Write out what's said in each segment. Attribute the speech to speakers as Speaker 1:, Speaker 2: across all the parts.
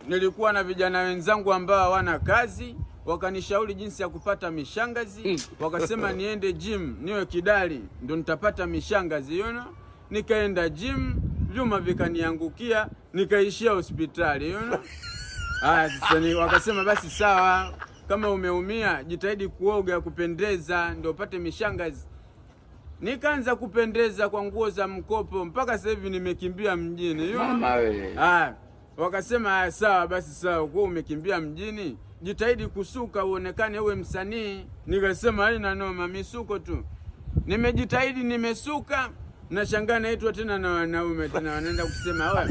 Speaker 1: Nilikuwa na vijana wenzangu ambao hawana kazi, wakanishauri jinsi ya kupata mishangazi, wakasema niende gym niwe kidali ndo nitapata mishangazi. Nikaenda gym, vyuma vikaniangukia, nikaishia hospitali. Haya, sasa wakasema basi sawa, kama umeumia jitahidi kuoga, kupendeza ndio upate mishangazi. Nikaanza kupendeza kwa nguo za mkopo mpaka sasa hivi nimekimbia mjini.
Speaker 2: Mama we.
Speaker 1: Haya, wakasema haya sawa basi sawa, kwa umekimbia mjini jitahidi kusuka uonekane uwe msanii. Nikasema haina noma, misuko tu. Nimejitahidi, nimesuka, nashangaa naitwa tena na wanaume tena wanaenda kusema wewe,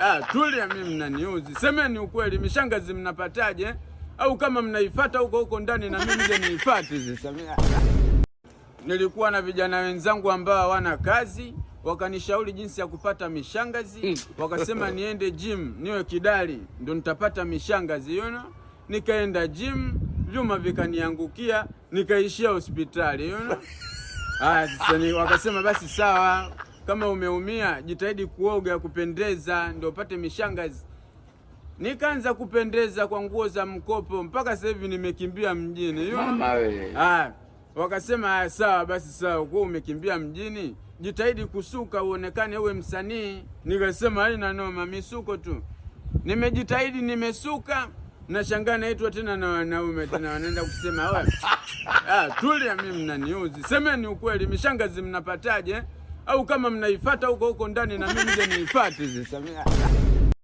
Speaker 1: ah, tulia, mimi mnaniuzi. Semeni ukweli, mishangazi mnapataje? Au kama mnaifuata huko huko ndani na mimi je niifuate sasa? Nilikuwa na vijana wenzangu ambao hawana kazi, wakanishauri jinsi ya kupata mishangazi, wakasema niende gym niwe kidali ndo nitapata mishangazi. Nikaenda gym, vyuma vikaniangukia, nikaishia hospitali. Haya, sasa wakasema basi sawa, kama umeumia jitahidi kuoga, kupendeza ndio upate mishangazi. Nikaanza kupendeza kwa nguo za mkopo mpaka sasa hivi nimekimbia mjini.
Speaker 2: Mama we.
Speaker 1: Haya, wakasema haya sawa basi sawa, kwa umekimbia mjini jitahidi kusuka uonekane uwe msanii. Nikasema haina noma, misuko tu. Nimejitahidi, nimesuka, nashangaa naitwa tena na wanaume tena wanaenda kusema wewe, ah, tulia, mimi mnaniuzi. Semeni ukweli, mishangazi mnapataje? Au kama mnaifuata huko huko ndani na mimi je niifuate sasa?